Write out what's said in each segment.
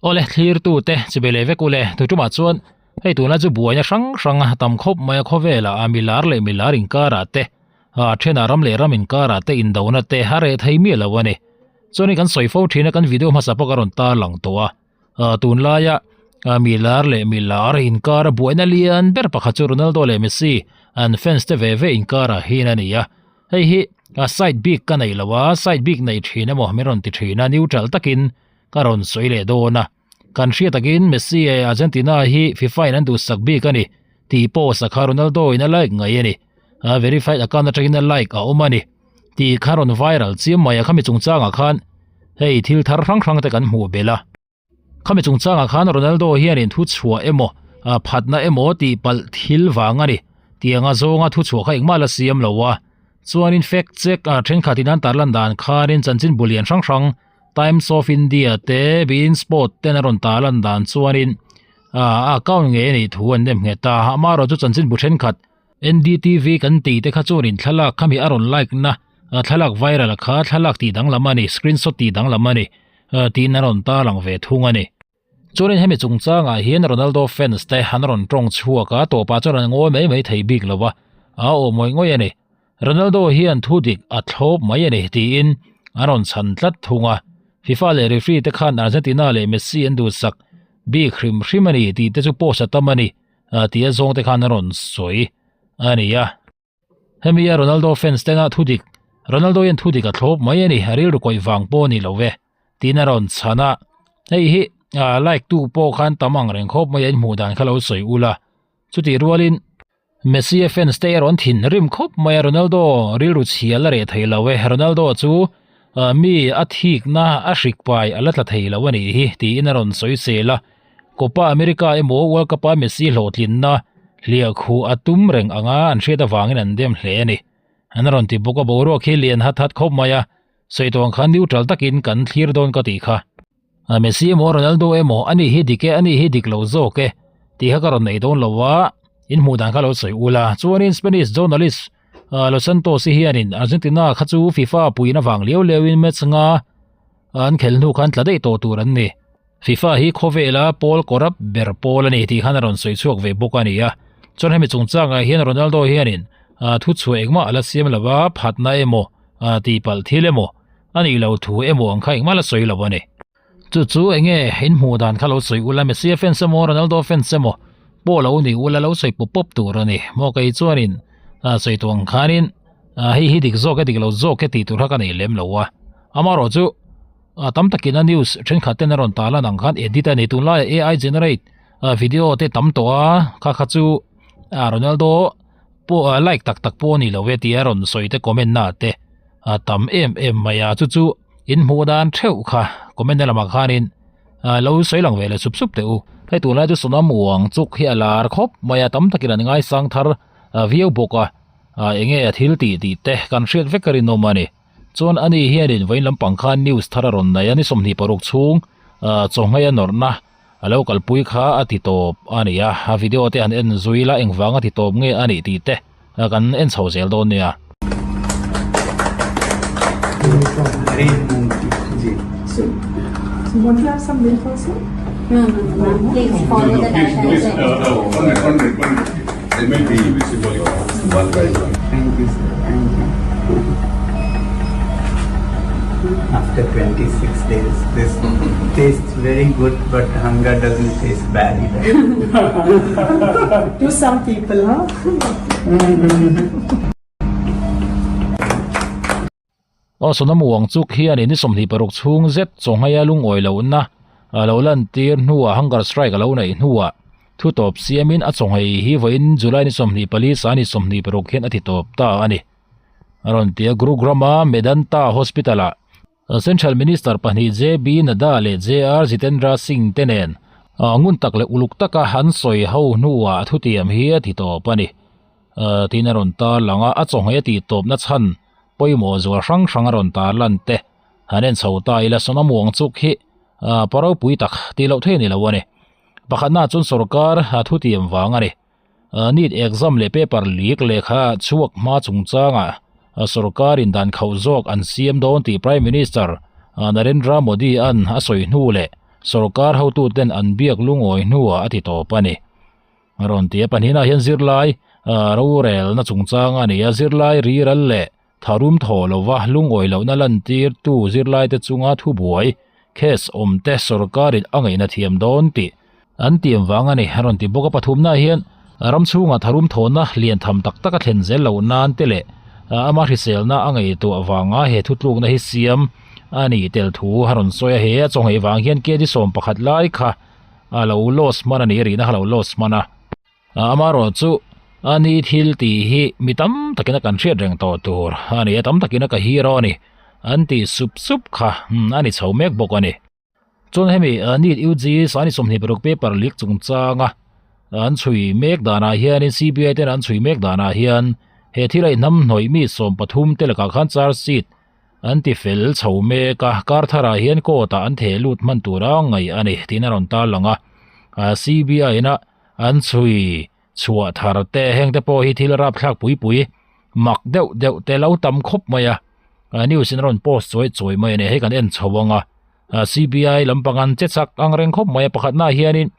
Awle thlirtute chibai leh vek ule tu tumah chuan hei tunlai chu buaina hrang hrang a tam khawp mai a khawvelah a milar leh milar inkarah te a thenah ram leh ram inkarah te indona te a reh thei miah lo a ni. Chuanin kan sawi fo thin a kan video hmasa pawh ka rawn tarlang tawh a ah tunlaia ah milar leh milar inkara buaina lian ber pakhat chu Ronaldo leh Messi an fans te ve ve inkarah hian a ni a hei hi a side bik ka nei lo a side bik nei thin emaw min rawn ti thin a neutral takin ka rawn sawi leh dawn a kan hriat takin Messi leh Argentina hi FIFA in an duhsak bik a ni tih pawh sakha Ronaldo in a like ngei a ni a verified account atangin a like a awm a ni. Tih kha rawn viral chiam mai a khami chungchangah khan hei thil thar hrang hrang te kan hmuh belh a. Khami chungchangah khan Ronaldo hianin thu chhuah emaw phatna emaw tih palh thil vang a ni tianga zawnga thu chhuah kha engmah la siam lo a. Chuanin fact check thenkhatin an tarlan dan khanin chanchin bu lian hrang hrang Times of India te beIN Sport ten a rawn tarlan dan chuanin a account ngei a nih thu an nem nghet a. Amaherawhchu chanchin bu thenkhat NDTV kan tih te kha chuanin thlalak khami a rawn like na thlalak viral kha thlalak tih danglam a ni screenshot tih danglam a ni tiin a rawn tarlang ve thung a ni. Chuanin hemi chungchangah hian Ronaldo fans te an rawn tawng chhuak a tawpah chuan an ngawi mai mai thei bik lo a a aw ngawih ngawih a ni. Ronaldo hian thu dik a thlawp mai a ni tiin an rawn chhan tlat thung a. FIFA leh referee te khan Argentina leh Messi an duhsak bik hrim hrim a ni tih te chu post a tam a ni. tia zawng te khan a rawn sawi a ni a. Hemi a Ronaldo fans tena thu dik, Ronaldo hian thu dik a thlawp mai a ni, a rilru kawih vang pawh a ni lo ve, tiin a rawn chhan a. Hei hi like tu pawh khan tam ang reng khawp mai a, in hmuh dan kha lo sawi ula. Chutih rualin Messi a fans te erawh an thinrim khawp mai a, Ronaldo rilru chhia la reh thei lo e, Ronaldo chu mi a thikna a hrik pai a la tla thei lo a nih hi, tiin a rawn sawi sel a. Copa America emaw World Cup a Messi hlawhtlinna hliah khuh a tum reng anga an hriat avangin an dem hle a ni. An rawn ti bawk a, boruak hi lian hat hat khawp mai a, sawi tawh ang khan neutral takin kan thlir dawn ka tih kha. Messi emaw Ronaldo emaw a ni hi dik e, a ni hi dik lo zawk e tih kha ka rawn nei dawn lo a, in hmuh dan kha lo sawi ula. Chuanin Spanish journalist Los Santos hianin Argentina kha chu FIFA puiin avang liau liauin match nga an khelh hnu khan tla daih tawh tur an ni. FIFA hi khawvela pawl corrupt ber pawl a ni tih khan a rawn sawi chhuak ve bawk a ni a. Chuan hemi chungchangah hian Ronaldo hianin thu chhuah engmah a la siam lo a, phatna emaw, tihpalh thil emaw a nih loh thu emaw ang kha engmah la sawi lo a ni. Chu chu enge in hmuh dan kha lo sawi ula, Messi fans emaw Ronaldo fans emaw pawh lo ni ula lo sawi pawp pawp tur a ni. Maw kei chuanin sawi tawh ang khanin hei hi dik zawk e dik lo zawk e tih tur kha ka nei lem lo a. Amaherawhchu. A tam takin a news thenkhat ten a rawn ta lan ang khan edit a ni tunlaiah ai generate video te tam tawh a kha kha chu a Ronaldo pawh like tak tak pawh a ni lo e tih a rawn sawi te comment na te a tam em em mai a chu chu in hmuh dan theuh kha comment na lamah khanin lo sawi lang ve leh sup sup teh u hei tunlai chu Sonam uang chuk hi a lar khawp mai a tam takin an ngaisang thar viau bawk a enge a thil tih tih te kan hriat vek a rinawm a ni. Chuan ani hianin vawiin lampang khan news thar a rawn nei a, ni 26 chhung chawnghei a nawrhna a lo kalpui kha a ti tawp a ni a, a video te han en zui la engvang a ti tawp nge a nih tih te kan en chho zel dawn nia. Thank you, sir. Thank you. After 26 days, this tastes very good, but hunger doesn't taste bad either. To some people, huh? Aw Sonam Wangchuk hianin ni 26 chhung zet chawnghei a lungawi lohna a lo lantir hnuah hunger strike a lo neih hnuah thu tawp siamin a chawnghei hi vawiin July ni 24 sa ni 26 hian a ti tawp ta a ni. A rawn ti a Gurugram-a Medanta Hospital-ah Central Minister pahnih JB Nadda leh JR Jitendra Singh te nen ngun tak leh uluk taka an sawi ho hnuah thutiam hi a ti tawp a ni. Tiin a rawn tarlang a, a chawnghei a tih tawpna chhan pawimawh zual hrang hrang a rawn tar lan te han en chho ta ila Sonam Wangchuk hi pa ropui tak tih loh thei a ni lo a ni. Pakhatna chuan sorkar thutiam vang a ni. NEET exam leh paper leak lehkha chhuak hma chungchangah sorkarin dan khauh zawk an siam dawn tih Prime Minister Narendra Modi an a sawi hnu leh. Sorkar hotuten an biak lungawi hnuah a ti tawp a ni. A rawn ti a, pahnihnah hian zirlai rorelna chungchang a ni a, zirlai riral leh tharum thaw lova lungawi lohna lantirtu zirlaite chunga thubuai case awmte sorkarin a ngaihna thiam dawn tih an tiam vang a ni. A rawn ti bawk a, pathumnaah hian ram chhungah tharum thawhna lian tham tak tak a thlen zel loh nan te leh ama hriselna a ngaihtuah vanga he thutlukna hi siam a nih tel thu a rawn sawi a, he a chawnghei vang hian kd 11 lai kha a lo loss hman a ni, rihna kha lo loss hman a. Amaherawh chu a ni thil tih hi mi tam takin a kan hriat reng tawh tur a ni a, tam takin a ka hero a ni an tih sup sup kha a ni chho mek bawk a ni. Chuan hemi NEET UG Sani 26 paper leak chungchanga an chhui mek danah hianin CBI ten an chhui mek danah hian he thil a inhnamhnawih mi 13 te lakah khan charge sheet an ti fel chho mek a, kar tharah hian court ah an theh lut hman tura ngaih a ni tiin a rawn tarlang a, CBI in a an chhui chhuah thar te heng te pawh hi thil rapthlak pui pui mak deuh deuh te lo tam khawp mai a, news in a rawn post chawi chawi mai a ni, hei kan en chho ang a, CBI lampang an che chak ang reng khawp mai a, pakhatnaah hianin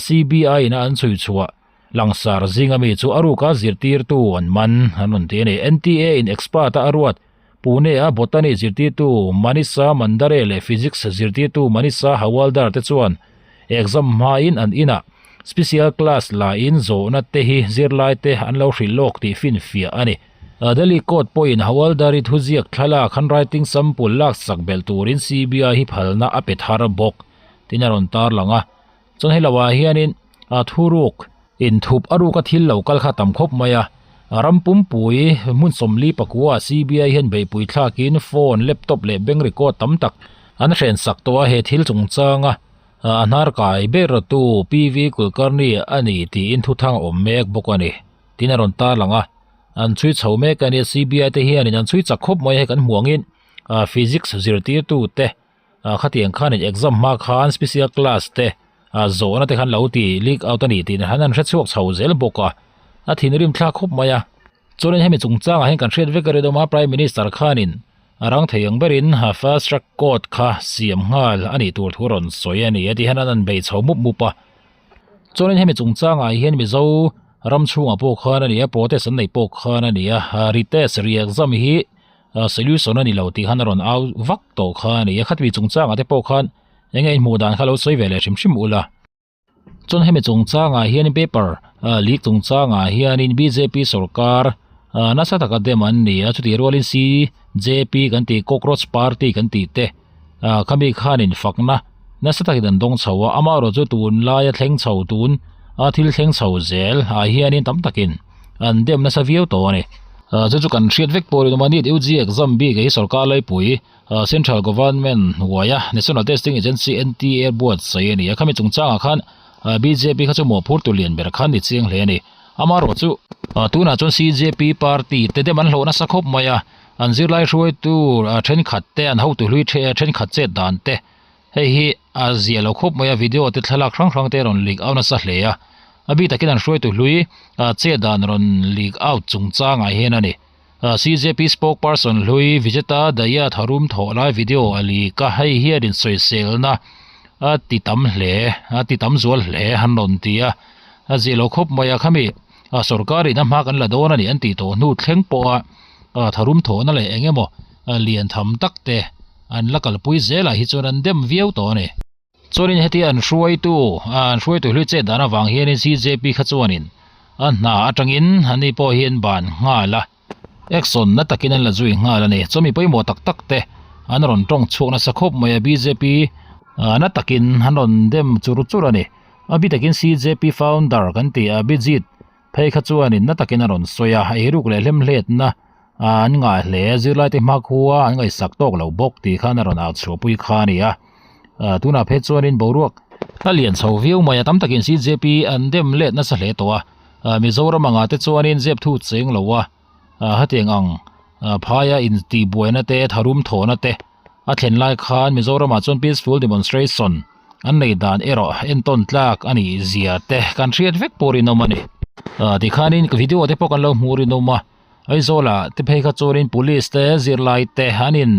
CBI in a an chhui chhuah langsar zinga mi chu a ruka zirtirtu an man an rawn ti a ni, NTA in expert a a ruat Pune a Botany zirtirtu Manisha Mandare leh Physics zirtirtu Manisha Hawaldar te chuan exam hmain an inah special class lain zawhna te hi zirlai te an lo hrilh lawk tih finfiah a ni. Delhi Court pawhin Hawaldar-i thuziak thlalak handwriting sample laksak belh turin CBI hi phalna a pe thar bawk tiin a rawn tarlang a. Chuan hei lohah hianin a thuruk inthup a ruka thil lo kal kha tam khawp mai a, ram pumpui hmun 44 CBI hian beihpui thlakin phone, laptop leh bank record tam tak an hren sak tawh a, he thil chungchanga a hnar kai ber tu PV Kulkarni a ni tiin thuthang a awm mek bawk a ni tiin a rawn tarlang a, an chhui chho mek a nia CBI te hianin an chhui chak khawp mai a, hei kan hmuh angin physics zirtirtu te Khatiang khanin exam hma khan special class te zawhna te khan lo ti leak out a ni tih han an hre chhuak chho zel bawk a, a thinrim thlak khawp mai a. Chuanin hemi chungchangah hian kan hriat vek a rinawm a, Prime Minister khanin a rang thei ang berin fast track court kha siam nghal a nih tur thu rawn sawi a ni a tih hian an an bei chho mup mup a. Chuanin hemi chungchangah hian Mizo ram chhungah pawh khan a ni a, protest an nei pawh khan a ni a, retest re-exam hi Solution a ni lo tih khan a rawn au vak tawh kha a ni a, khatmi chungchangah te pawh khan eng nge inhmuh dan kha lo sawi ve leh hrim hrim ula. Chuan hemi chungchangah hianin paper leak chungchangah hianin bjp sorkar nasa taka dem an ni a, chutih rualin CJP kan tih cockroach party kan tih te khami khanin fakna nasa takin an dawng chho a, amaherawhchu tunlaia thleng chho tun a thil thleng chho zel ah hianin tam takin an dem nasa viau tawh a ni. Chu chu kan hriat vek pawh rinawm a NEET UG exam bik hi sorkar laipui Central Government hnuaia National Testing Agency NTA buatsaih a ni a, khami chungchangah khan bjp kha chu mawhphur tu lian ber khan ni chiang hle a ni. Amaherawh chu tunah chuan CJP party te dem an hlawh nasa khawp mai a, an zirlai hruaitu thenkhat te an hotu hlui thenkhat chet dan te Hei hi a zia lo khawp mai a, video te thlalak hrang hrang te rawn leak out nasa hle a, a bik takin an hruaitu hlui che dan rawn leak out chungchangah hian a ni. CJP spokesperson hlui Vijeta Daya tharum thawh lai video a leak a, hei hian insawiselna a ti tam hle, a ti tam zual hle an rawn ti a, a zia lo khawp mai a, khami sorkarin a hma kan la dawn a ni an tih tawh hnu thleng pawha tharum thawhna leh eng emaw lian tham tak te An la kalpui zelah hi chuan an dem viau tawh a ni. Chuanin heti an hruaitu, an hruaitu hlui chet dan avang hianin CJP kha chuanin a hna atangin ani pawh hi an ban nghal a, action na takin an la zui nghal a ni. Chuan mi pawimawh tak tak te an rawn tawng chhuak nasa khawp mai a, bjp na takin an rawn dem chur chur a ni. A bi takin CJP founder kan tih Abhijit Phei kha chuanin na takin a rawn sawi a, eiruk leh hlemhletna an ngah hle, zirlaite hmakhua an ngaihsak tawk lo bawk tih khan a rawn au chhuahpui kha a ni a. Tunah phei chuanin boruak a lian chho viau mai a, tam takin CJP an dem let nasa hle tawh a, Mizoram angah te chuanin zep thu cheng lo a, hetiang ang phaia intihbuaina te, tharum thawhna te a thlen lai khan Mizoramah chuan peaceful demonstration an nei dan erawh entawn tlak a nih zia te kan hriat vek pawh rinawm a ni. Tikhanin video te pawh kan lo hmuh rinawm a, Aizawlah te phei kha chuanin police te zirlai te an in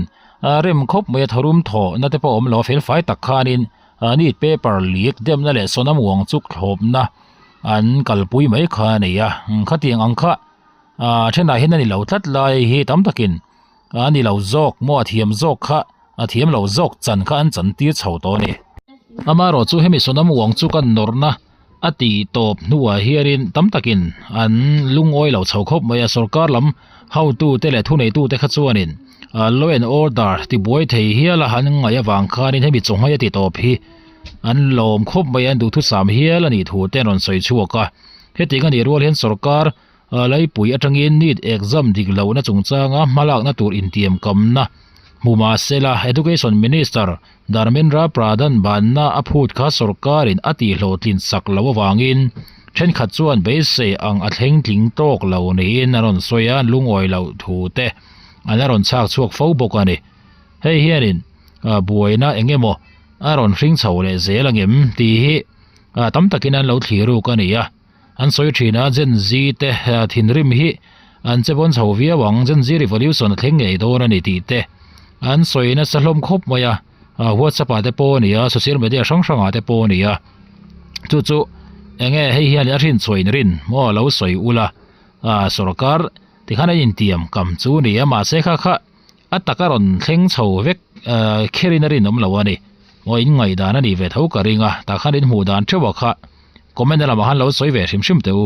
rem khawp mai a tharum thawhna te pawh a awm lo a, felfai tak khanin. NEET paper leak demna leh Sonam Wangchuk thlawpna an kalpui mai kha a ni a, khatiang ang kha a thenah hian a ni lo tlat lai hi tam takin a ni lo zawk maw a thiam zawk kha a thiam lo zawk chan kha an chan tir chho tawh a ni. Amaherawh chu hemi Sonam Wangchuk an nawrhna a tih tawp hnuah hianin tam takin an lungawi lo chho khawp mai a, sorkar lam hotute leh thuneitute kha chuanin law and order tibuai thei hial a han ngaih avang khanin hemi chawhmai a ti tawp hi an lawm khawp mai a, an duhthusam hial a nih thu te an rawn sawi chhuak a. Hetiang a nih rual hian sorkar Laipui atangin NEET exam dik lohna chungchanga hmalakna tur intiamkamna hmu mahsela Education Minister Dharmendra Pradhan banna a phut kha sorkarin a tihhlawhtlin sak loh avangin thenkhat chuan beisei ang a thleng tling tawk lo niin a rawn sawi a, lungawi loh thu te an la rawn chhak chhuak fo bawk a ni. Hei hianin buaina eng emaw a rawn hring chho leh zel angem tih hi tam takin an lo thlir ruk a ni a. An sawi thin a, Gen Z te thinrim hi an che pawn chho viau ang, Gen Z revolution a thleng ngei dawn a ni tih te an sawi nasa hlawm khawp mai a, WhatsApp ah te pawh a ni a, social media hrang hrang ah te pawh a ni a, chu chu enge hei hian a hrinchhuah in rin maw a lo sawi ula, sorkar tikhan a intiam kam chu a ni a, mahse kha kha a taka rawn thleng chho vek kherin a rinawm lo a ni. Maw in ngaihdan a nih ve tho ka ring a, tah khan in hmuh dan theuh a kha comment na lamah khan lo sawi ve hrim hrim teh u.